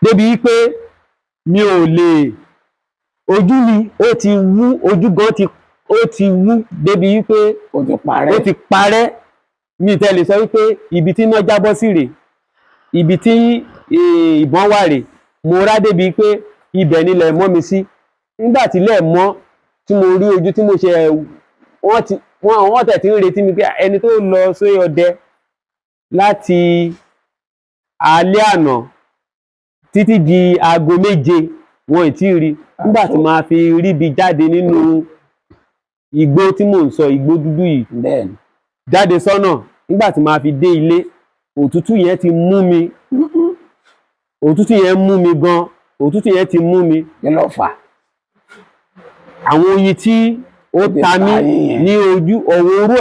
Débi pé mi ò lè, ojú mi ó ti wú, ojú gan ti ó ti wú débi wípé Ó ti parẹ́. Ó ti parẹ́. Mi tẹ́ lè sọ wípé ibi tí iná jábọ́ sí rèé, ibi tí ìbọn wà rèé. Mo rá débi pé ibẹ̀ nílẹ̀ mọ́ mi sí. Nígbà tí ilẹ̀ mọ́, tí mo rí ojú tí mo ṣe, wọ́n ti wọ́n tẹ̀ tí ń retí mi pé ẹni tó lọ sí ọdẹ láti alẹ́ àná títí di aago 7, wọn ì tí ì rí. Nígbà tí màá fi ríbi jáde nínú igbó tí mò ń sọ, igbó dúdú yìí, jáde sọ́nà, nígbà tí màá fi dé ilé, òtútù yẹn ti mú mi, òtútù yẹn mú mi gan, òtútù yẹn ti mú mi. Kí ló fà á? Àwọn oyin tí ó Ó ti ta mí pa yín yẹn. ní ojú, ọ̀wọ́ orú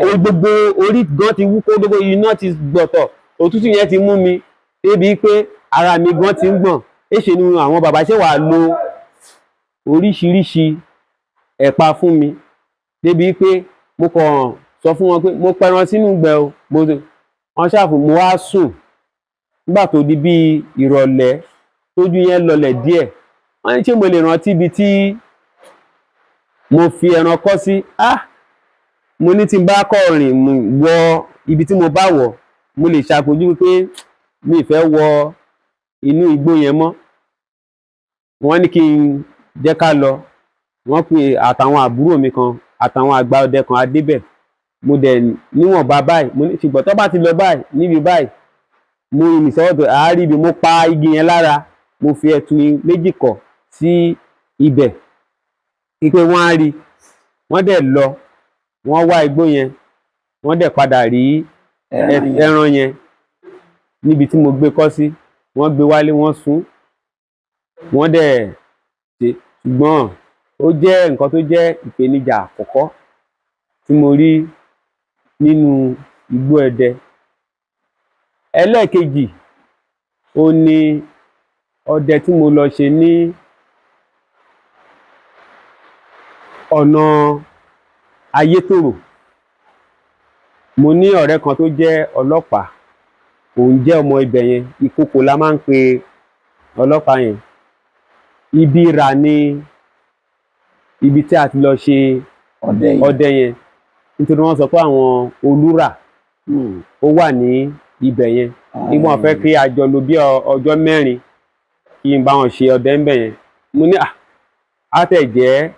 ẹ̀ gbogbo orí gan ti wú kó gbogbo iná ti gbọ̀tọ̀. Òtútù yẹn ti mú mi débi pé ara mi gan ti ń gbọ̀n. Èṣe ni àwọn bàbá ṣe wà lo oríṣiríṣi ẹ̀pa fún mi, débi pé mo kàn sọ fún wọn pé mo pẹran sínú ìgbẹ́ o. Mo wọ́n ṣàfù, mo wá sùn. Nígbà tó di bíi ìrọ̀lẹ́, tójú yẹn lọlẹ̀ díẹ̀, wọ́n ní ṣé mo lè rántí ibi tí mo fi ẹran kọ́ sí? Ah, mo ní tí n bá kọ́ rìn mú wọ ibi tí mo bá wọ̀, mo lè ṣàpèjúwe pé mi ì fẹ́ wọ inú igbó yẹn mọ́. Wọ́n ní kí n jẹ́ ká lọ. Wọ́n pe àtàwọn àbúrò mi kan àtàwọn àgbà ọdẹ kan, a débẹ̀. Mo dẹ̀ níwọ̀nba báyìí, mo ní ṣùgbọ́n tó bá ti lọ báyìí níbi báyìí, mo rìn sọ́wọ́ tó àárí ibi mo pa igi yẹn lára, mo fi ẹtu méjì kọ̀ sí ibẹ̀ pé wọ́n á rí. Wọ́n dẹ̀ lọ, wọ́n wá igbó yẹn, wọ́n dẹ̀ padà rí ẹran yẹn. Ẹran yẹn níbi tí mo gbé kọ́ sí. Wọ́n gbé wálé, wọ́n sún, wọ́n dẹ̀ ṣe. Ṣùgbọ́n ó jẹ́ nǹkan tó jẹ́ ìpèníjà àkọ́kọ́ tí mo rí nínú igbó Ẹdẹ. Ẹlẹ́ẹ̀kejì, ó ní ọdẹ tí mo lọ ṣe ní ọ̀nà Ayétòrò. Mo ní ọ̀rẹ́ kan tó jẹ́ ọlọ́pàá, òun jẹ́ ọmọ ibẹ̀ yẹn. Ìkòkò la máa ń pe ọlọ́pàá yẹn. Ibi ìrà ni ibi tí a ti lọ ṣe ọdẹ yẹn. Ọdẹ yẹn, nítorí wọ́n sọ pé àwọn olúrà ó wà ní ibẹ̀ yẹn. Nígbà wọ́n fẹ́ kí a jọ lò bí ọjọ́ 4 kí n bá wọn ṣe ọdẹ ńbẹ̀ yẹn, mo ní à á tẹ̀ jẹ́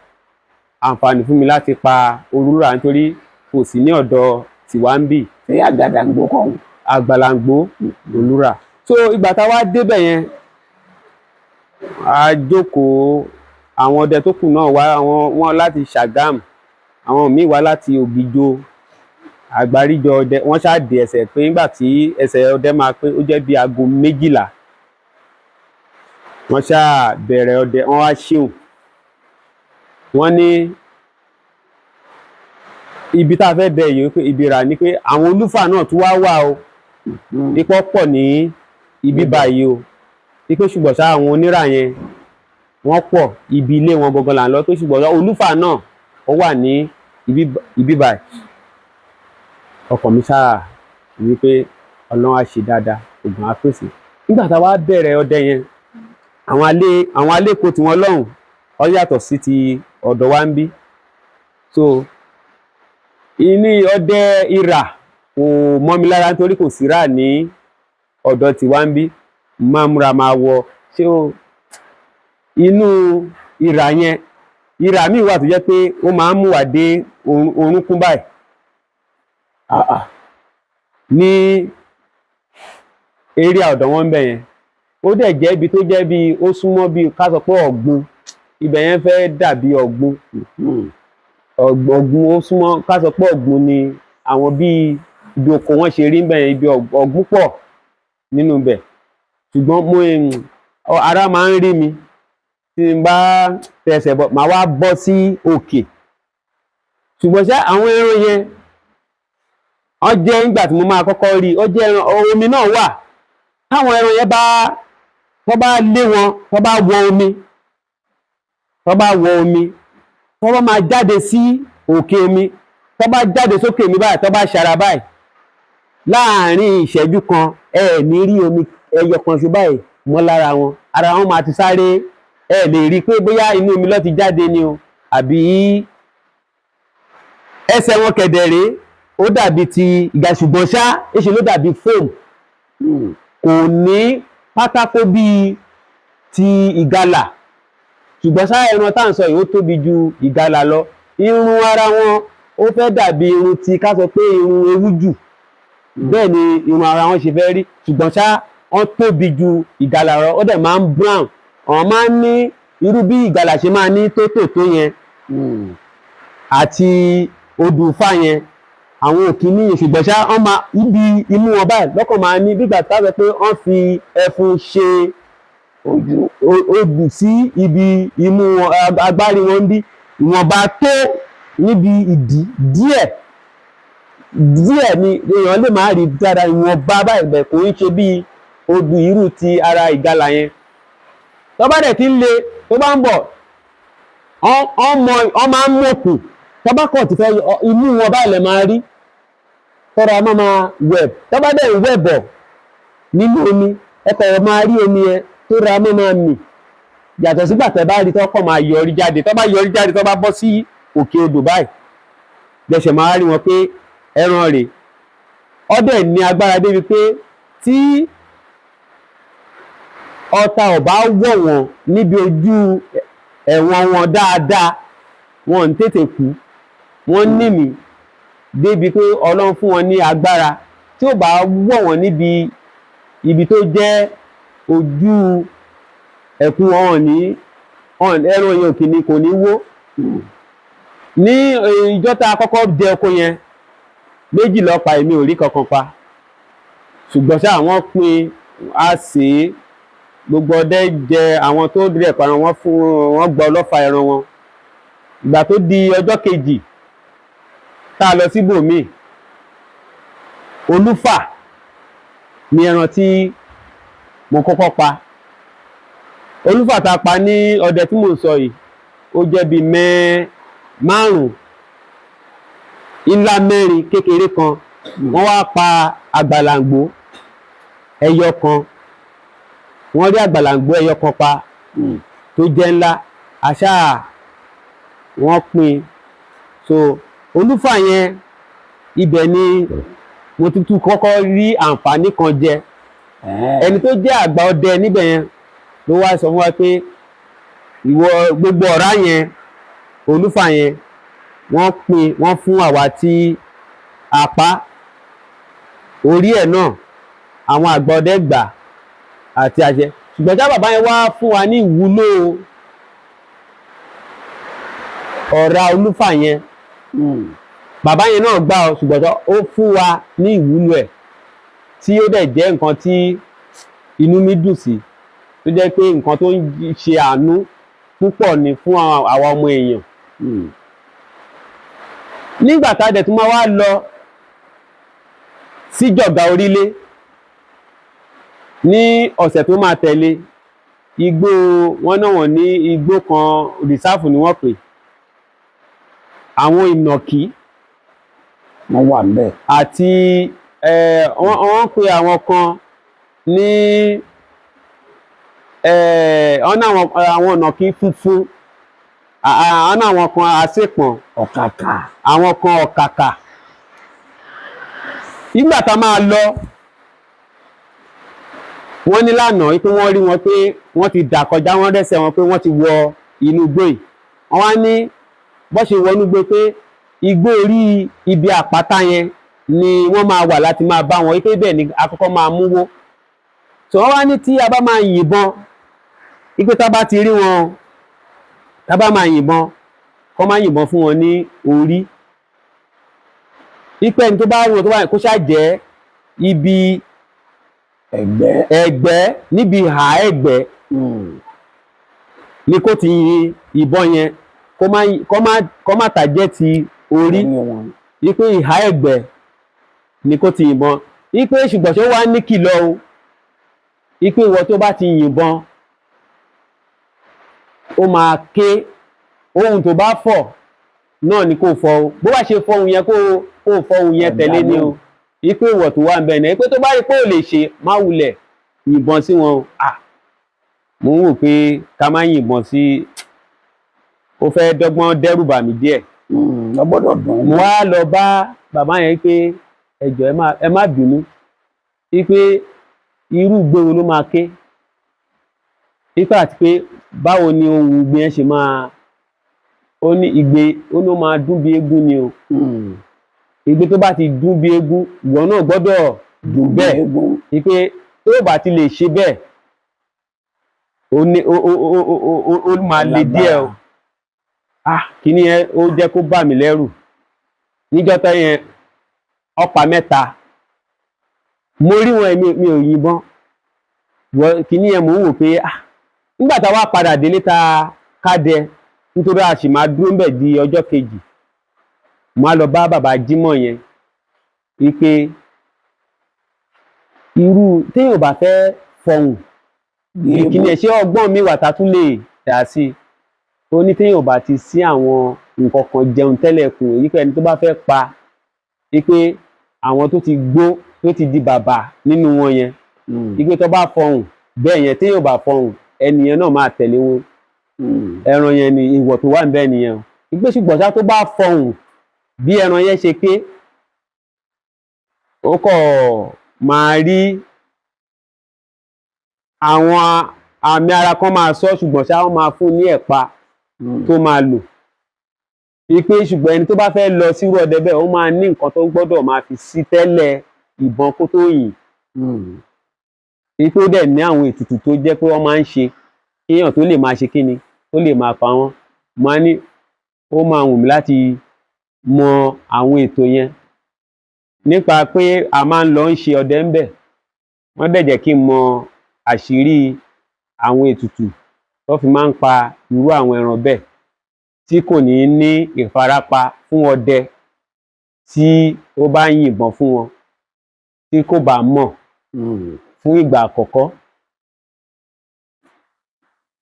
àǹfààní fún mi láti pa olúrà, nítorí kò sí ní ọ̀dọ̀ tiwa ń bì. Ṣé àgàdàǹgbò kọ́? Àgbàlàǹgbó olúrà. So ìgbà tá a wá débẹ̀ yẹn, a jókòó. Àwọn ọdẹ tó kù náà wá, àwọn wọn láti Ṣàgámù, àwọn míì wá láti Ògìjò, àgbáríjọ ọdẹ. Wọ́n ṣáà dé ẹsẹ̀ pé nígbà tí ẹsẹ̀ ọdẹ máa pé, ó jẹ́ bí aago 12. Wọ́n ṣáà bẹ̀rẹ̀ ọdẹ, wọ́n wá ṣíùn. Wọ́n ní ibi tá a fẹ́ dẹ yìí, pé ibi rà ni, pé àwọn olúfà náà tún wá wà o, ipò pọ̀ ní ibi báyìí o, wípé ṣùgbọ́n ṣá àwọn onírà yẹn wọ́n pọ̀, ibi ilé wọn gangan là ń lọ, pé ṣùgbọ́n ṣá olúfà náà ó wà ní ibi báyìí. Ọkàn mi ṣáà wípé Ọlọ́run á ṣe dáadáa, ògùn á pèsè. Nígbà tá a wá bẹ̀rẹ̀ ọdẹ yẹn, àwọn aléko tí wọ́n lọ́hùn ó yàtọ̀ sí ti ọ̀dọ̀ wa ń bí. So ìní ọdẹ ìrà kò mọ́ mi lára, nítorí kò sí rà ní ọ̀dọ̀ tiwa ń bí. Máa múra, máa wọ ṣé o inú ìrà yẹn. Ìrà míì wà tó jẹ́ pé ó máa ń mú wá dé orúnkún báyìí. Ah, ah. Ní area ọ̀dọ̀ wọn ń bẹ̀ yẹn, ó dẹ̀ jẹ́ ibi tó jẹ́ bí ó súnmọ́ bí ká sọ pé ọ̀gbun. Ibẹ̀ yẹn fẹ́ dàbí ọ̀gbun. Ọ̀gbun, ó súnmọ́ ká sọ pé ọ̀gbun ni àwọn bíi ibi oko wọn ṣe rí ńbẹ̀ yẹn. Ibi ọ̀gbun pọ̀ nínú ibẹ̀, ṣùgbọ́n mo ara máa ń rí mi tí n bá tẹsẹ̀ bọ̀, màá wá bọ́ sí òkè. Ṣùgbọ́n ṣá àwọn ẹran yẹn, wọ́n jẹ́, nígbà tí mo máa kọ́kọ́ rí, ó jẹ́ ẹran omi náà wà. Táwọn ẹran yẹn bá tó bá lé wọn, tó bá wọ omi, tó bá wọ omi, tó bá máa jáde sí òkè omi, tó bá jáde sókè omi báyìí, tó bá ṣara báyìí, láàárín ìṣẹ́jú kan, ẹ ní rí omi ẹyọ kan ṣo báyìí. mọ́ lára wọn. Ara wọn máa ti sáré, ẹ lè rí i pé bóyá inú omi ló ti jáde ni o, àbí ẹsẹ̀ wọn kẹ̀dẹ̀rẹ́ ó dàbí ti ìgbà, ṣùgbọ́n ṣá èṣe ló dàbí foam, kò ní pátákó bíi ti ìgalà. Ṣùgbọ́n ṣá ẹran tá à ń sọ yìí, ó tóbi ju ìgalà lọ. Irun ara wọn ó fẹ́ dàbí irun ti ká sọ pé irun ewújù, bẹ́ẹ̀ ni irun ara wọn ṣe fẹ́ rí. Ṣùgbọ́n ṣá wọ́n tóbi ju ìgalà lọ. Ó dẹ̀ máa ń brown, àwọn máa ń ní irú bí ìgalà ṣe máa ní tótòtó yẹn àti odù ifá yẹn, àwọn òkì níyẹn. Ṣùgbọ́n ṣá wọ́n máa ibi imú wọn báyìí lọ́kàn máa ní bí ìgbà tá a sọ pé wọ́n fi ẹfun ṣe ojú odù sí ibi imú wọn, agbárí wọn ń bí ìwọ̀nba tó níbi ìdí díẹ̀ díẹ̀ ni èèyàn lè máa rí dáadáa, ìwọ̀nba báyìí bẹ̀, kò ń ṣe bí odù irú ti ara ìgalà yẹn. Tó bá dẹ̀ ti ń le, tó bá ń bọ̀, wọ́n máa ń mọ̀kù. Tó bá kọ̀ ti fẹ́ imú wọn báyìí lè máa rí tọ́ra máa máa wẹ̀. Tó bá dẹ̀ ń wẹ̀ bọ̀ nínú omi, ẹ kọ̀ máa rí omi yẹn tó ra máa máa mì, yàtọ̀ sígbà tẹ́ bá rí tọ́kọ̀ máa yọrí jáde. Tó bá yọrí jáde, tó bá bọ́ sí òkè odò báyìí, lẹ́sẹ̀ máa rí wọn pé ẹran rè. Ọdẹ ní agbára débi pé tí ọta ò bá wọ̀ wọ́n níbi ojú ẹ̀wọ̀n wọn dáadáa, wọn ò ní tètè kú. Wọ́n ní mí débi pé Ọlọ́run fún wọn ní agbára, tí ò bá wọ̀ wọ́n níbi ibi tó jẹ́ ojú ẹ̀kún wọn ní ẹran yẹn òkè ni kò ní wó. Ní ìjọ́ tá a kọ́kọ́ jẹ oko yẹn, méjì ló pa, èmi ò rí kankan pa. Ṣùgbọ́n ṣá wọ́n pín a sè é, gbogbo ọdẹ jẹ. Àwọn tó rẹ̀ pa wọn fún wọn gba ọlọ́fà ẹran wọn. Ìgbà tó di ọjọ́ kejì tá a lọ síbòmíì, olúfà ni ẹran tí mo kọ́kọ́ pa. Olúfà tá a pa ní ọdẹ tí mò ń sọ yìí, ó jẹ́ bíi márùn-ún, ńlá mẹ́rin, kékeré kan. Wọ́n wá pa àgbàlàǹgbò ẹyọ kan. Wọ́n rí àgbàlàǹgbò ẹyọ kan pa tó jẹ́ ńlá. Àṣà wọ́n pín. So olúfà yẹn, ibẹ̀ ni mo ti tún kọ́kọ́ rí àǹfààní kan jẹ. Ẹni tó jẹ́ àgbà ọdẹ níbẹ̀ yẹn ló wá sọ fún wa pé ìwọ gbogbo ọ̀rá yẹn, olúfà yẹn, wọ́n pín, wọ́n fún àwa tí a pa. Orí ẹ̀ náà àwọn àgbà ọdẹ gbà àti àṣẹ. Ṣùgbọ́n tá bàbá yẹn wá fún wa ní ìwúlò ọ̀rá olúfà yẹn, bàbá yẹn náà gbà ọ, ṣùgbọ́n tó ó fún wa ní ìwúlò ẹ̀, tí ó dẹ̀ jẹ́ nǹkan tí inú mi dùn sí, tó jẹ́ pé nǹkan tó ń ṣe àánú púpọ̀ ni fún àwa ọmọ èèyàn. Nígbà tá a dẹ̀ tún máa wá lọ sí Jọ̀gá Orílé ní ọ̀sẹ̀ tó máa tẹ̀lé, igbó wọn náà, wọ́n ní igbó kan, rìsáàfù ni wọ́n pè, àwọn ìnàkí wọ́n wà ńbẹ̀. Àti wọ́n pe àwọn kan ní wọ́n ní àwọn ìnàkí funfun, wọ́n ní àwọn kan àṣepọ̀n, ọ̀kàkà, àwọn kan ọ̀kàkà. Nígbà tá a máa lọ, wọ́n ní lánàá pé wọ́n rí wọn pé wọ́n ti dà kọjá, wọ́n rẹ́sẹ̀ wọn pé wọ́n ti wọ inú igbó yìí. Wọ́n wá ní bó ṣe wọ inú igbó, pé igbó orí ibi àpáta yẹn ni wọ́n máa wà láti máa bá wọn, pé bẹ́ẹ̀ ni àkọ́kọ́ máa mú wó. So wọ́n wá ní tí a bá máa yìnbọn, wípé tá bá ti rí wọn, tá bá máa yìnbọn, kọ́ máa yìnbọn fún wọn ní orí, wípé ẹni tó bá rí wọn, tó bá kó ṣáà jẹ́ ibi ẹ̀gbẹ́, ẹ̀gbẹ́, níbi ìhà ẹ̀gbẹ́ ni kó ti yin ìbọn yẹn, kó má tàjẹ́ ti orí, wípé ìhà ẹ̀gbẹ́ ni kó ti yìnbọn, wípé ṣùgbọ́n ṣé wàá ní kìlọ̀ o, wípé ìwọ tó bá ti yìnbọn, ó máa ké. Ohun tó bá fọ̀ náà ni kó fọ̀ o. Bó bá ṣe fọ̀ ohun yẹn, kó fọ̀ ohun yẹn tẹ̀lé ni o, wípé ìwọ tó wà ń bẹ̀ náà, wípé tó bá rí pé ò lè ṣe, má wulẹ̀ yìnbọn sí wọn o. Mo ń wò pé ká má yìnbọn sí, ó fẹ́ dọ́gbọ́n dẹ́rù bà mí díẹ̀. Ọ gbọ́dọ̀ dùn. Mo wá lọ bá bàbá yẹn pé ẹ jọ̀ọ́, ẹ má bínú, wípé irú igbe wo ló máa ké, wípé àti pé báwo ni ohùn igbe yẹn ṣe máa. Ó ní igbe, ó ní ó máa dún bí eégún ni o. Igbe tó bá ti dún bí eégún, ìwọ náà gbọ́dọ̀ Dùn bí bẹ́ẹ̀. eégún. Wípé tó o bá ti lè ṣe bẹ́ẹ̀, ó ní ó ó ó ó ó ó ó máa le díẹ̀ o. Ah, kíní yẹn ó jẹ́ kó bà mí lẹ́rù níjọ́ tó yẹn. Ọ̀pá mẹ́ta mo rí wọn, èmi mi ò yìnbọn wọ kíní yẹn. Mò ń wò pé ah, nígbà tá a wá padà délé ta kádẹ, nítorí a sì máa dúró ńbẹ̀ di ọjọ́ kejì, mo á lọ bá bàbá Jímọ̀ yẹn wípé irú téèyàn bá fẹ́ fọhùn Bí ìkíni eégún. ẹ̀, ṣé ọgbọ́n mi wà tá a tún lè dà sí i? Ó ní téèyàn bá ti sí àwọn nǹkan kan jẹun tẹ́lẹ̀ kù, èyí pé ẹni tó bá fẹ́ pa, wípé àwọn tó ti gbó, tó ti di bàbà nínú wọn yẹn, wípé tó bá fọhùn bẹ́ẹ̀ yẹn, téèyàn bá fọhùn, ẹni yẹn náà máa tẹ̀lé wọn. Ẹran yẹn ni ìwọ̀ tó wà níbẹ̀ nìyẹn o. Wípé ṣùgbọ́n ṣá, tó bá fọhùn bí ẹran yẹn ṣe pé, ó kọ̀ máa rí àwọn àmì ara kan máa sọ, ṣùgbọ́n ṣá, wọ́n máa fún ní ẹ̀pa tó máa lò. Wípé ṣùgbọ́n ẹni tó bá fẹ́ lọ sírú ọdẹ bẹ́ẹ̀, ó máa ní nǹkan tó gbọ́dọ̀ máa fi sí tẹ́lẹ̀ ìbọn kó tó yìn. Wípé ó dẹ̀ ní àwọn ètùtù tó jẹ́ pé wọ́n máa ń ṣe kéèyàn tó lè máa ṣe kíni, tó lè máa pa wọ́n. Máa ní ó máa wù mí láti mọ àwọn ètò yẹn, nípa pé a máa ń lọ ń ṣe ọdẹ ńbẹ̀. Wọ́n dẹ̀ jẹ́ kí n mọ àṣírí àwọn ètùtù tó fi máa ń pa irú àwọn ẹran bẹ́ẹ̀, tí kò ní ní ìfarapa fún ọdẹ tí ó bá yìnbọn fún wọn tí kò bá mọ̀ fún ìgbà àkọ́kọ́.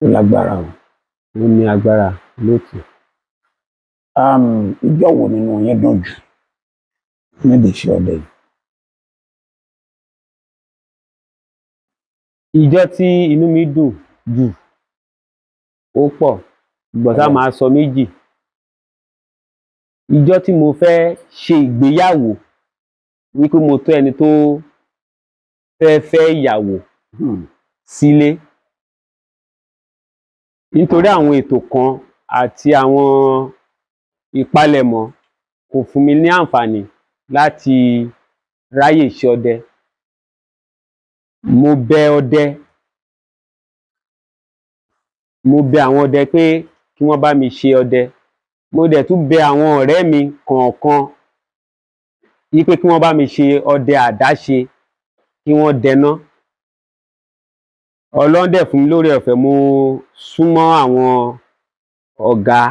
Ó lágbára o. Ó ní agbára lóòtú. Ìjọ́ wo nínú yín dùn jù nídìí iṣẹ́ ọdẹ yìí? Ìjọ́ tí inú mi dùn jù ó pọ̀, ṣùgbọ́n ṣá, máa sọ méjì. Ìjọ́ tí mo fẹ́ ṣe ìgbéyàwó, wípé mo tó ẹni tó fẹ́ fẹ́ ìyàwó sílé, nítorí àwọn ètò kan àti àwọn ìpalẹ̀mọ́ kò fún mi ní àǹfààní láti ráyè ṣe ọdẹ. Mo bẹ ọdẹ, mo bẹ àwọn ọdẹ pé kí wọ́n bá mi ṣe ọdẹ. Mo dẹ̀ tún bẹ àwọn ọ̀rẹ́ mi kọ̀ọ̀kan wípé kí wọ́n bá mi ṣe ọdẹ àdáṣe, kí wọ́n dẹná. Ọlọ́run dẹ̀ fún mi lóore ọ̀fẹ́, mo súnmọ́ àwọn ọ̀gá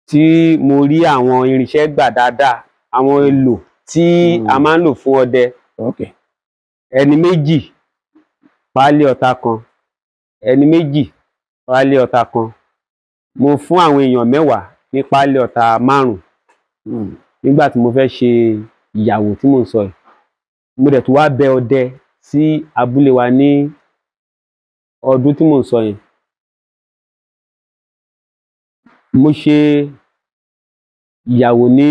tí mo rí àwọn irinṣẹ́ gbà dáadáa, àwọn èlò tí a máa ń lò fún ọdẹ. Ẹni méjì páálí ọta kan, ẹni méjì páálí ọta kan. Mo fún àwọn èèyàn 10 ní páálí ọta 5 nígbà tí mo fẹ́ ṣe ìyàwó tí mò ń sọ yìí. Mo dẹ̀ tún wá bẹ ọdẹ sí abúlé wa ní ọdún tí mò ń sọ yẹn. Mo ṣe ìyàwó ní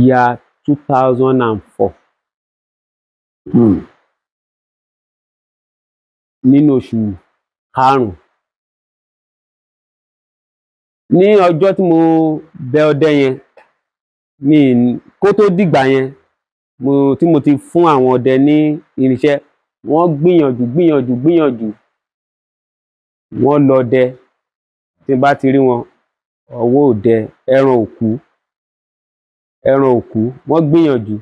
year 2004, nínú oṣù karùn-ún. Ní ọjọ́ tí mo bẹ ọdẹ yẹn, mi kó tó dìgbà yẹn, mo tí mo ti fún àwọn ọdẹ ní irinṣẹ́, wọ́n gbìyànjú gbìyànjú gbìyànjú, wọ́n lọ dẹ. Tí n bá ti rí wọn, ọwọ́ ò dẹ, ẹran ò kú, ẹran ò kú. Wọ́n gbìyànjú.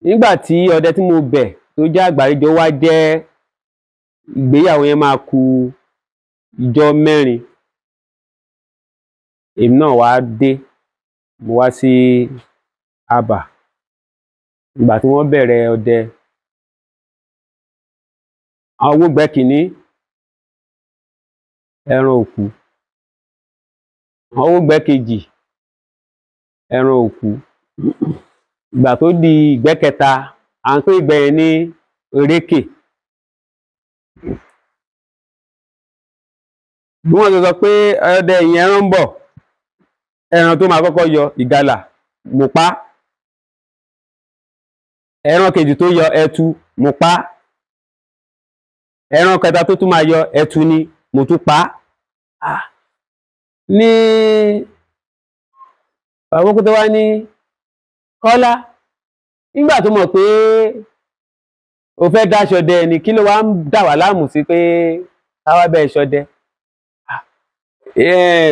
Nígbà tí ọdẹ tí mo bẹ̀ tó jẹ́ àgbàríjọ wá jẹ́ ìgbéyàwó yẹn máa ku ijọ́ 4, èmi náà wá dé, mo wá sí abà. Ìgbà tí wọ́n bẹ̀rẹ̀ ọdẹ, àwọn owógbẹ́ kìíní, ẹran ò kú. Àwọn owógbẹ́ kejì, ẹran ò kú. Ìgbà tó di ìgbẹ́ kẹta, à ń pè ìgbẹ́ yẹn ní erékè. Bí wọ́n ṣe sọ pé ọdẹ ìyẹn ẹran ń bọ̀, ẹran tó máa kọ́kọ́ yọ, ìgalà, mo pa. Ẹran kejì tó yọ, ẹtu, mo pa. Ẹran kẹta tó tún máa yọ, ẹtu ni, mo tún pa. Ah. Ní bàbá Òkúté wá ní Kọ́lá, nígbà tó mọ̀ pé o fẹ́ dáṣọdẹ ni, kí ló wá ń dà wá láàmú sí pé káwá bẹ́ẹ̀ ṣọdẹ?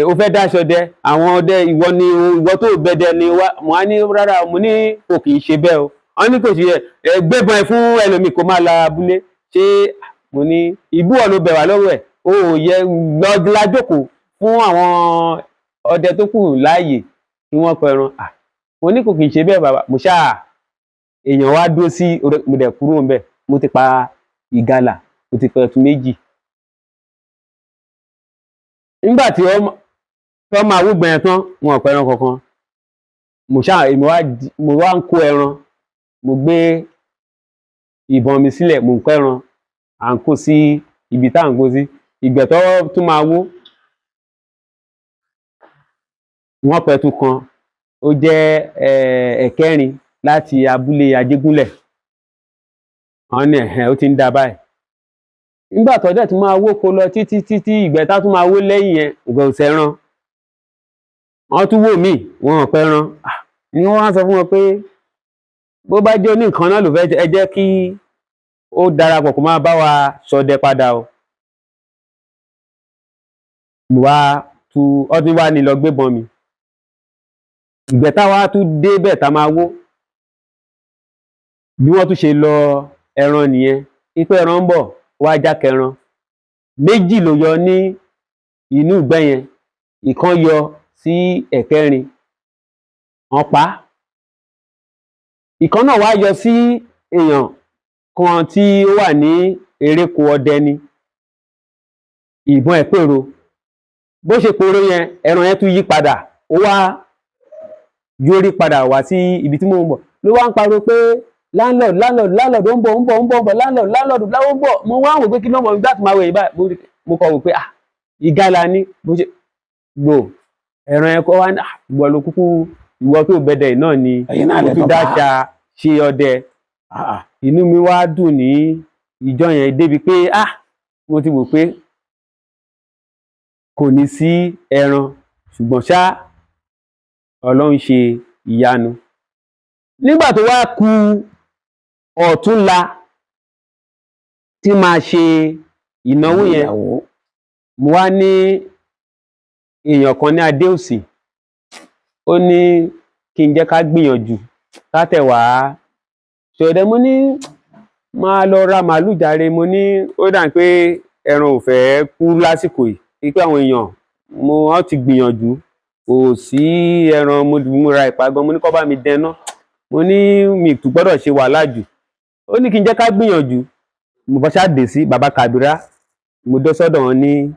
O fẹ́ dáṣọdẹ, àwọn ọdẹ ìwọ ni, ìwọ tó bẹdẹ ni wá. Mo á ní rárá, mo ní kò kì í ṣe bẹ́ẹ̀ o. Wọ́n ní kò sí ẹ gbébọn ẹ fún ẹlòmíì kó má la abúlé. Ṣé mo ní ìbú ọ ló bẹ̀ wá lọ́wọ́ ẹ̀, o ò yẹ lọ lájókòó fún àwọn ọdẹ tó kù láàyè kí wọ́n pẹran. Mo ní kò kì í ṣe bẹ́ẹ̀ bàbá. Mo ṣáà èèyàn wá dúró sí, mo dẹ̀ kúrò ńbẹ̀. Mo ti pa ìgalà, mo ti pa ẹtu méjì. Nígbà tí wọ́n máa wúgbẹ̀ yẹn tán, wọn ò pẹran kankan. Mo ṣáà èmi wá, mo wá ń kó ẹran, mo gbé ìbọn mi sílẹ̀, mo ń kó ẹran, à ń kó sí ibi tá à ń kó sí. Ìgbẹ́ tó tún máa wó, wọ́n pẹtu kan, ó jẹ́ ẹ̀kẹrin láti abúlé Ajégúnlẹ̀. Wọ́n ní ẹ̀hẹ́n, ó ti ń da báyìí. Nígbà tó dẹ̀ tún máa wó ko lọ títí títí, ìgbẹ́ tá tún máa wó lẹ́yìn yẹn, ìgbẹ́ ò sẹ́ran. Wọ́n tún wò míì, wọn ò pẹran. Ni wọ́n wá sọ fún wọn pé bó bá jẹ́ oníkan náà ló fẹ́, ẹ jẹ́ kí ó darapọ̀ kó máa bá wa ṣọdẹ padà o. Mo wá tu ọdún wá ní lọ gbébọn mi. Ìgbẹ́ táwa tún débẹ̀ tá máa wó, bí wọ́n tún ṣe lọ ẹran nìyẹn, pípẹ́ ẹran ń bọ̀ wá jákẹran. Méjì ló yọ ní inú ìgbẹ́ yẹn, ìkan yọ sí ẹ̀kẹrin, wọ́n pa á. Ìkan náà wá yọ sí èèyàn kan tí ó wà ní eréko ọdẹ ni, ìbọn ẹ̀ pèrò. Bó ṣe pèrò yẹn, ẹran yẹn tún yí padà, ó wá yórí padà wá sí ibi tí mò ń bọ̀. Ló wá ń pariwo pé landlord, landlord, landlord, ó ń bọ̀, ó ń bọ̀, ó ń bọ̀, ó ń bọ̀, landlord, landlord, ó ń bọ̀. Mo wá wò pé kí ló mọ̀ nígbà tí màá wẹ̀ yìí báyìí. Mo kọ̀ wò pé ah, ìgalà ni. Bó ṣe gbò ẹran yẹn kọ́ wá ní, ìwọ ló kúkú, ìwọ tó bẹ̀dẹ̀ náà ni ó tún dáṣà ṣe ọdẹ. Inú mi wá dùn ní ìjọ yẹn débi pé ah, mo ti wò pé kò ní sí ẹran, ṣùgbọ́n ṣá Ọlọ́run ṣe ìyanu. Nígbà tó wá ku ọ̀túnla tí máa ṣe ìnáwó yẹn, mo wá ní èèyàn kan ní Adéòsì, ó ní kí n jẹ́ ká gbìyànjú ká tẹ̀ wá ṣọdẹ. Mo ní máa lọ ra màálù jàre. Mo ní ó dà pé ẹran ò fẹ́ kú lásìkò yìí, pé àwọn èèyàn mo wọ́n ti gbìyànjú, kò sí ẹran. Mo ra ìpàgọ́, mo ní kó bá mi dẹná, mo ní mi tún gbọ́dọ̀ ṣe wàhálà jù. Ó ní kí n jẹ́ ká gbìyànjú. Mo bá ṣáà dé sí bàbá Kàbírá, mo dé sọ́dọ̀ wọn ní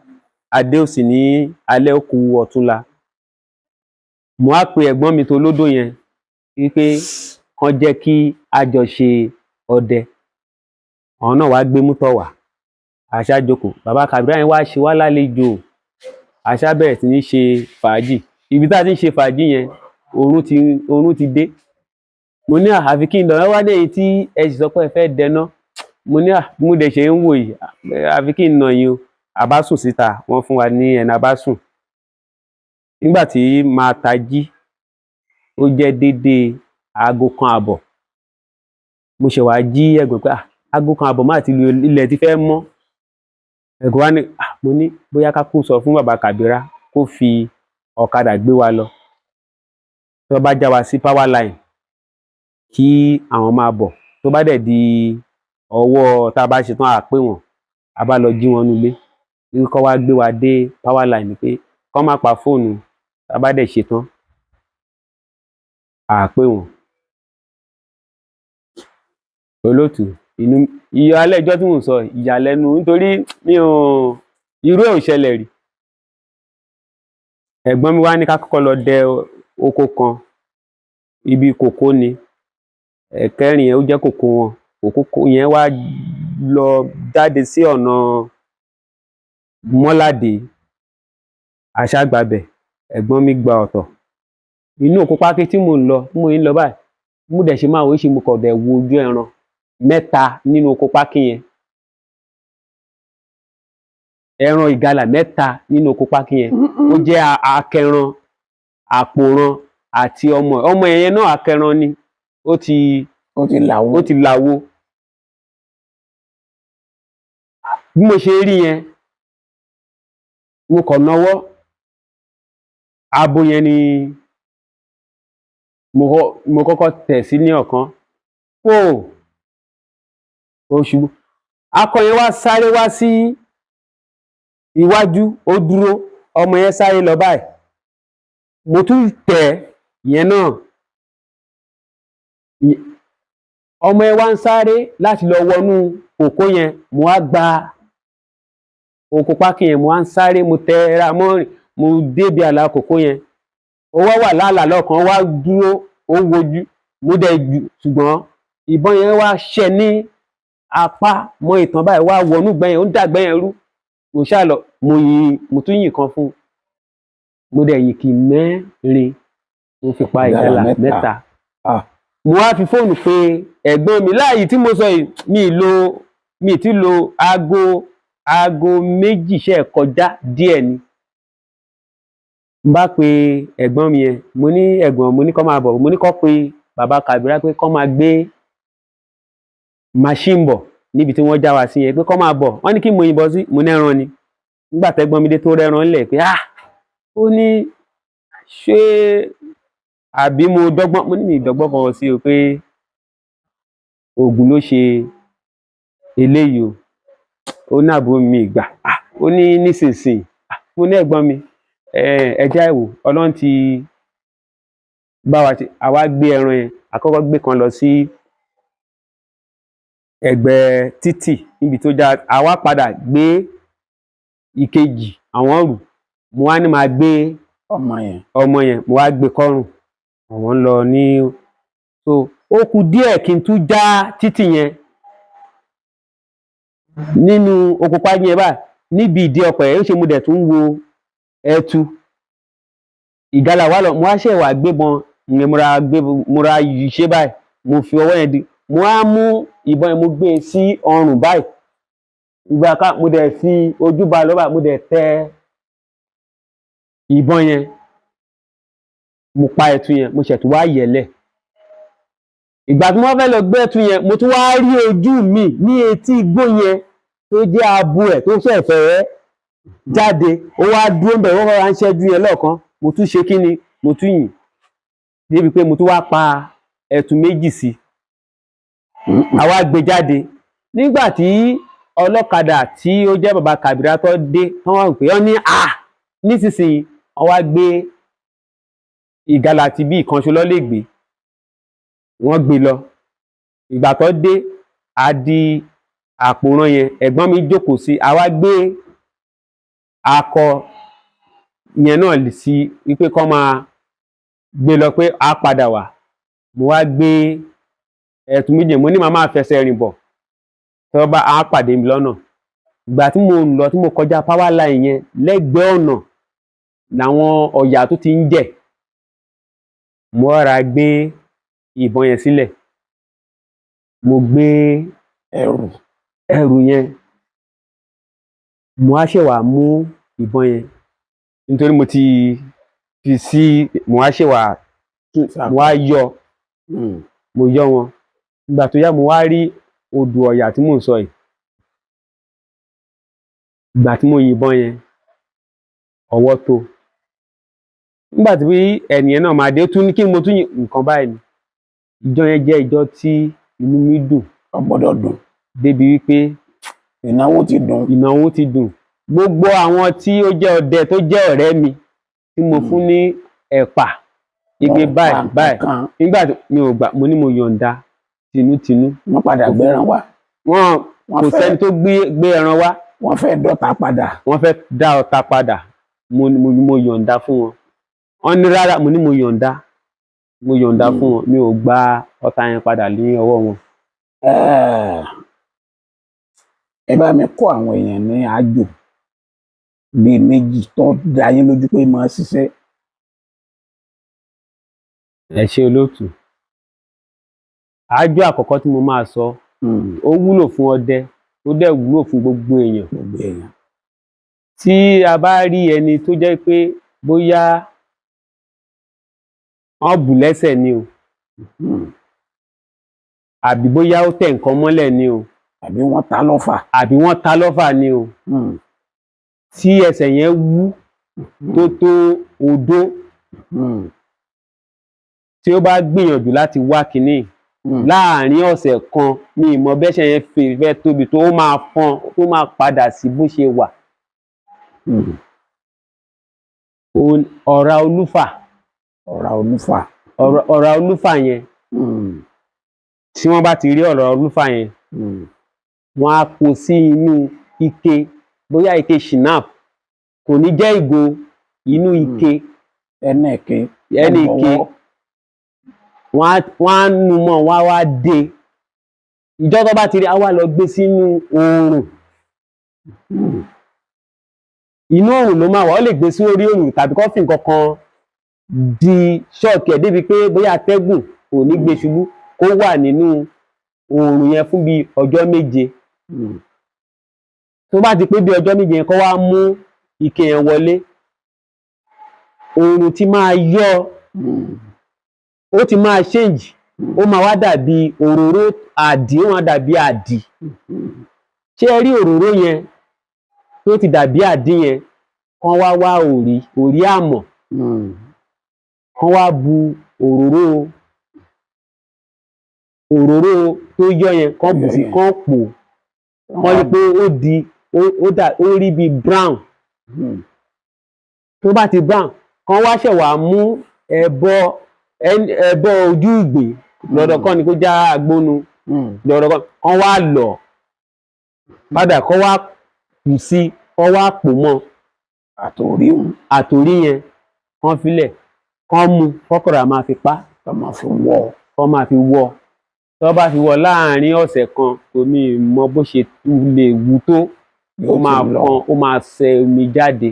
Adéòsì ní alẹ́ òkú ọ̀túnla. Mo á pe ẹ̀gbọ́n mi tó lódò yẹn wípé kán jẹ́ kí a jọ ṣe ọdẹ. Àwọn náà wá gbé mútọ̀ wá, àṣà jókòó. Bàbá Kàbírá yẹn wá ṣe wá lálejò, àṣà bẹ̀rẹ̀ sí ní ṣe fàájì. Ibi tá a ti ń ṣe fàájì yẹn, oorun ti dé. Mo ní àfi kí n lọ wá dé èyí tí ẹ sì sọ pé ẹ fẹ́ dẹná. Mo ní mo dẹ̀ ṣe ń wò yìí, àfi kí n nà yín o. A bá sùn síta, wọ́n fún wa ní ẹnu, a bá sùn. Nígbà tí màá tají, ó jẹ́ déédéé 1:30. Mo ṣẹ̀ wá jí ẹ̀gbọ́n pé 1:30 má ti lu, ilẹ̀ ti fẹ́ mọ́. Ẹ̀gbọ́n wa ní mo ní bóyá ká kú sọ fún bàbá Kàbírá kó fi ọ̀kadà gbé wa lọ. Tó bá já wa sí power line, kí àwọn máa bọ̀. Tó bá dẹ̀ di ọwọ́ tá a bá ṣe tán, a pè wọ́n, a bá lọ jí wọn nulé. Ní kó wá gbé wa dé power line pé kó má pa fóònù, tá a bá dẹ̀ ṣe tán, a pè wọ́n. Olóòtú, inú iye alẹ́ ọjọ́ tí mò ń sọ ìyàlẹ́nu, nítorí mi ò irú ẹ̀ ò ṣẹlẹ̀ rí. Ẹ̀gbọ́n mi wá ní ká kọ́kọ́ lọ dẹ oko kan, ibi kòkó ni. Ẹ̀kẹrin yẹn ó jẹ́ kòkó wọn. Kòkó yẹn wá lọ jáde sí ọ̀nà Mọ́ládé. Aṣágbàbẹ̀, ẹ̀gbọ́n mi gba ọ̀tọ̀. Inú oko pákí tí mò ń lọ, tí mò ń lọ báyìí, mo dẹ̀ ṣe máa wò ó ṣe, mo kàn dẹ̀ wo ojú ẹran mẹ́ta nínú oko pákí yẹn. Ẹran ìgalà mẹ́ta nínú oko pákí yẹn. Ó jẹ́ akẹran, àpòran àti ọmọ ẹ̀. Ọmọ yẹn náà akẹran ni. Ó ti Ó ti làwó. Ó ti làwo. Bí mo ṣe rí yẹn, mo kàn nawọ́. Abo yẹn ni mo kọ́kọ́ tẹ̀ sí ní ọ̀kan. Fò! Ó ṣubú. Akọ yẹn wá sáré wá sí iwájú, ó dúró. Ọmọ yẹn sáré lọ báyìí. Mo tún tẹ̀ yẹn náà. Ọmọ yẹn wá ń sáré láti lọ wọnú kòkó yẹn. Mo wá gba oko pákí yẹn, mo wá ń sáré, mo tẹra mọ́ rìn, mo débi àlà kòkó yẹn. Ó wá wà lálàá lọ́kàn, ó wá dúró, ó wojú, mo dẹ̀ jù, ṣùgbọ́n ìbọn yẹn wá ṣẹ ní apá mọ́ ìtàn báyìí, wá wọnú ìgbẹ́ yẹn, ó ń dàgbẹ́ yẹn rú. Mo ṣáà lọ, mo yin, mo tún yìn kan fún un. Mo dẹ̀ yìn kì mẹ́rin, mo fi pa Ìgalà ìgalà mẹ́ta. mẹ́ta. Ah. Mo wá fi fóònù pe ẹ̀gbọ́n mi láàyè tí mo sọ yìí, mi ì tí lo aago 2 ṣe kọjá díẹ̀ ni. N bá pe ẹ̀gbọ́n mi yẹn, mo ní ẹ̀gbọ́n, mo ní kó máa bọ̀, mo ní kó pe bàbá Kàbírá pé kó máa gbé machine bọ̀ níbi tí wọ́n já wa sí yẹn, pé kó máa bọ̀. Wọ́n ní kí mo yìnbọn sí, mo ní ẹran ni. Nígbà tẹ́gbọ́n mi dé tó rẹ́ran ńlẹ̀ pé ah, ó ní ṣé àbí mo dọ́gbọ́n, mo ní mi ì dọ́gbọ́n kan sí o, pé oògùn ló ṣe eléyìí o. Ó ní àbúrò mi ìgbà, ah, ó ní nísinsìnyí, ah, mo ní ẹ̀gbọ́n mi, ẹja ẹ̀wò, Ọlọ́run ti bá wa ṣe. Àwa gbé ẹran yẹn, àkọ́kọ́ gbé kan lọ sí ẹ̀gbẹ́ títì níbi tó já, àwa padà gbé ìkejì àwọn rù. Mo wá ní máa gbé ọmọ yẹn. Ọmọ yẹn, mo wá gbé kọ́rùn, àwọn ń lọ ní. So ó kù díẹ̀ kí n tún já títì yẹn nínú oko pákí yẹn báyìí, níbi ìdí ọkọ̀ yẹn, ó ṣe mo dẹ̀ tún wo ẹtu ìgalà wà lọ. Mo wá ṣẹ̀ wá gbébọn ìyẹn, mo ra gbé, mo ra ṣe báyìí, mo fi ọwọ́ yẹn di, mo wá mú ìbọn yẹn, mo gbé e sí ọrùn báyìí. Ìgbà ká mo dẹ̀ fi ojú ba lọ báyìí, mo dẹ̀ tẹ ìbọn yẹn, mo pa ẹtu yẹn, mo ṣẹ̀ tún wá yẹ̀lẹ̀. Ìgbà tí wọ́n fẹ́ lọ gbé ẹtu yẹn, mo tún wá rí ojú mi ní etí igbó yẹn tó jẹ́ abo ẹ̀ tó ṣẹ̀ fẹ́ jáde, ó wá dúró ńbẹ̀, wọ́n kọ́ra ń ṣẹ́jú yẹn lọ́ọ̀kan. Mo tún ṣe kí ni, mo tún yìn débi pé mo tún wá pa ẹtu méjì sí i. Àwa gbé jáde. Nígbà tí ọlọ́kadà tí ó jẹ́ bàbá Kàbírá tó dé, wọ́n wá pè wọ́n ní à nísinsìnyí wọ́n wá gbé ìgalà àti bí ìkànṣó lọ lè gbé, wọ́n gbé lọ. Ìgbà tó dé, a di àpòrán yẹn, ẹ̀gbọ́n mi jókòó sí, àwa gbé akọ yẹn náà sí wípé kó máa gbé lọ pé a padà wá. Mo wá gbé ẹ̀tún méjì, mo ní màá máa fẹsẹ̀ rìn bọ̀ tí wọ́n bá a pàdé mi lọ́nà. Ìgbà tí mo lọ, tí mo kọjá power line yẹn lẹ́gbẹ̀ẹ́ ọ̀nà làwọn ọ̀yà tó ti ń jẹ̀, mo rọra gbé ìbọn yẹn sílẹ̀, mo gbé ẹrù ẹrù yẹn, mo wá ṣẹ̀ wá mú ìbọn yẹn nítorí mo ti fi sí, mo wá ṣẹ̀ wá, mo wá yọ, mo yọ wọn. Ìgbà tó yá, mo wá rí odò ọ̀yà tí mò ń sọ yìí. Ìgbà tí mo yìnbọn yẹn, ọwọ́ tó. Nígbà tí ẹnìyẹn náà máa dé, ó tún ní kí mo tún yìn nǹkan báyìí ni. Ìjọ yẹn jẹ́ ìjọ tí inú mi dùn. Ó gbọ́dọ̀ dùn. Débi wípé ìnáwó ti dùn. Ìnáwó ti dùn. Gbogbo àwọn tí ó jẹ́ ọdẹ tó jẹ́ ọ̀rẹ́ mi tí mo fún ní ẹ̀pà igbe báyìí báyìí, nígbà tí mi ò gbà, mo ní mo yọ̀ǹda tinútinú. Wọ́n padà gbẹ́ran wá. Wọn kò sẹ́ni tó gbé ẹran wá. Wọ́n fẹ́ dọ́ta padà. Wọ́n fẹ́ dá ọ̀tá padà. Mo yọ̀ǹda fún wọn. Wọ́n ní rárá, mo ní mo yọ̀ǹda, mo yọ̀ǹda fún wọn, mi ò gba ọ̀tá yẹn padà ní ọwọ́ wọn. Ẹ bá mi kó àwọn èèyàn ní àjò. Bíi méjì tó dá yín lójú pé máa ṣiṣẹ́. Ẹ ṣé olóòtú. Àájò àkọ́kọ́ tí mo máa sọ, ó wúlò fún ọdẹ, ó dẹ̀ wúlò fún gbogbo èèyàn. Gbogbo èèyàn. Tí a bá rí ẹni tó jẹ́ pé bóyá wọ́n bù ú lẹ́sẹ̀ ni o, àbí bóyá ó tẹ̀ nǹkan mọ́lẹ̀ ni o, àbí wọ́n ta lọ́fà, àbí wọ́n ta lọ́fà ni o, tí ẹsẹ̀ yẹn wú tó tó odó, tí ó bá gbìyànjú láti wá kinní láàárín ọ̀sẹ̀ kan, mi ì mọ bẹ́sẹ̀ yẹn fẹ́ tóbi tó, ó máa fọ́n, tó máa padà sí bó ṣe wà. Ọ̀rá olúfà. Ọ̀rá olúfà. Ọ̀rá olúfà yẹn, tí wọ́n bá ti rí ọ̀rá olúfà yẹn, wọ́n á kó sí inú ike, bóyá ike shinap, kò ní jẹ́ ìgò, inú ike. Ẹnì ike. Ẹni ike. Wọ́n á nu mọ́, wọ́n á wá dé. Ìjọ́ tó bá ti rí, á wá lọ gbé sínú oòrùn. Inú oòrùn ló máa wà. Ó lè gbé sí orí oòrùn tàbí kó fi nǹkan kan di ṣọ́ọ̀kì ẹ̀ débi pé bóyá atẹ́gùn kò ní gbé ṣubú, kó wà nínú oòrùn yẹn fún bí ọjọ́ 7. Tó bá ti pé bí ọjọ́ 7 yẹn, kó wá mú ike yẹn wọlé, oòrùn ti máa yọ, ó ti máa change, ó máa wá dàbí òróró àdì, ó máa dàbí àdì. Ṣé ẹ rí òróró yẹn tó ti dàbí àdì yẹn? Kán wá wá òrí, òrí àmọ̀, kán wá bu òróró tó yọ yẹn, kán bù sí, kán pò, kán rí pé ó di ó dà, ó rí bí brown. Tó bá ti brown, kán wá ṣẹ̀ wá mú ẹbọ ojú ìgbín lọ́dọ̀ kọ́ ni kó já agbónu lọ́dọ̀ kọ́, kán wá lọ̀ padà, kán wá kù sí, kán wá pò mọ́. Àtòrí òun. Àtòrí yẹn, kán filẹ̀, kán mú kọ́kọ́rọ́, máa fi pa. Kán máa fi wọ́. Kán máa fi wọ́. Tó bá fi wọ́ láàárín ọ̀sẹ̀ kan, omi mọ bó ṣe lè wú tó, ó máa fọn, ó máa ṣẹ omi jáde,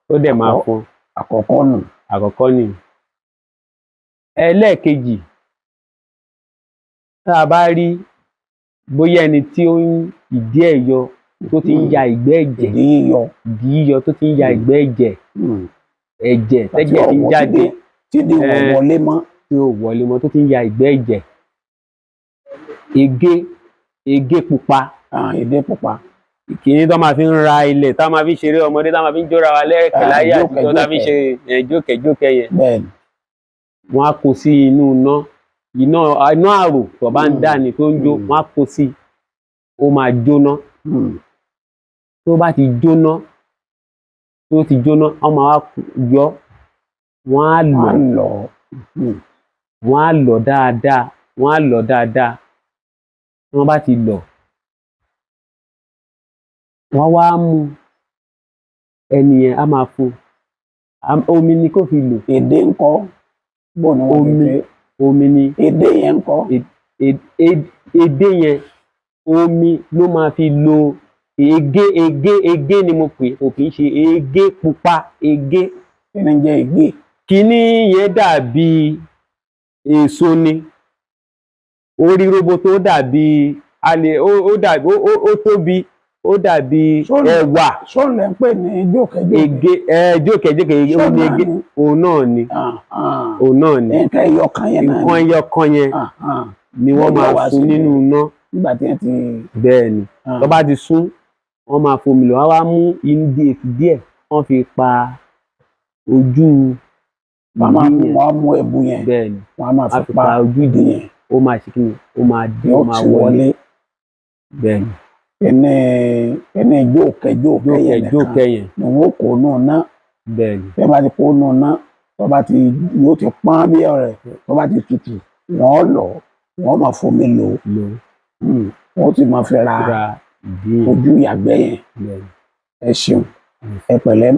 ó dẹ̀ máa fọn. Àkọ́kọ́ nù. Àkọ́kọ́ nìyẹn. Ẹlẹ́ẹ̀kejì, tá a bá rí bóyá ẹni tí ó ń ìdí ẹ̀ yọ, tó ti ń ya ìgbẹ́ ẹ̀jẹ̀. Ìdí yíyọ. Ìdí yíyọ tó ti ń ya ìgbẹ́ ẹ̀jẹ̀, ẹ̀jẹ̀ tẹ́jẹ̀ ti ń jáde, tí ìdí ò wọlé mọ́, tí ò wọlé mọ́, tó ti ń ya ìgbẹ́ ẹ̀jẹ̀, ege pupa. Èdè pupa. Kìíní tó máa fi ń ra ilẹ̀, tá máa fi ń ṣeré ọmọdé, tá máa fi ń jóra wa lẹ́ẹ̀kẹ́ láyé àtijọ́, tá fi ń ṣe jókèjókè yẹn, wọ́n á kó sí inú iná, iná àrò tó bá ń dà ní tó ń jó, wọ́n á kó sí, ó máa jóná. Tó bá ti jóná, tó ti jóná, wọ́n máa wá yọ, wọ́n á lọ̀, wọ́n á lọ̀ dáadáa, wọ́n á lọ̀ dáadáa. Tí wọ́n bá ti lọ̀, wọ́n wá mú ẹni yẹn, á máa fún omi ni kó fi lò. Èdè ńkọ́? Bó ni wọ́n fi ṣe? Omi ni. Èdè yẹn ńkọ́? Èdè yẹn, omi ló máa fi lo ege. Ege, ege ni mo pè, kò kì í ṣe ege pupa, ege. Kí ni jẹ́ ege? Kíní yẹn dàbí èso ni, orí roboto, dàbí alẹ, ó dàbí ó tóbi, ó dàbí ẹ̀wà. Sọ́ọ̀lẹ̀ ń pè ní jókèjókè? Ege ẹ jókèjókè, òun ni ege, òun náà ni, òun náà ni. Nǹkan ẹyọ kan yẹn náà. Nǹkan ẹyọ kan yẹn ni wọ́n máa sun nínú iná. Nígbà tí wọ́n ti. Bẹ́ẹ̀ ni, tó bá ti sún, wọ́n máa fomi lò, wọ́n wá mú ìdí díẹ̀, wọ́n fi pa ojú. Ìdí yẹn, wọ́n á mú ẹbu yẹn. Bẹ́ẹ̀ ni. Wọ́n á máa fi pa ojú ìdí yẹn, ó máa ṣe kí ni, ó máa dín, ó máa wọlé. Bẹ́ẹ̀ ni. Ẹni jókè jókè yẹn nìkan ni wọ́n kó nù ná. Bẹ́ẹ̀ ni. Tẹ́ bá ti kó nù ná, tó bá ti yóò ti pọ́n bí ọ̀rẹ́, tó bá ti tutù, wọ́n lọ, wọ́n máa fomi lò, wọ́n sì máa fi ra ojú ìyàgbẹ́ yẹn. Ẹ ṣeun, ẹ pẹ̀lẹ́.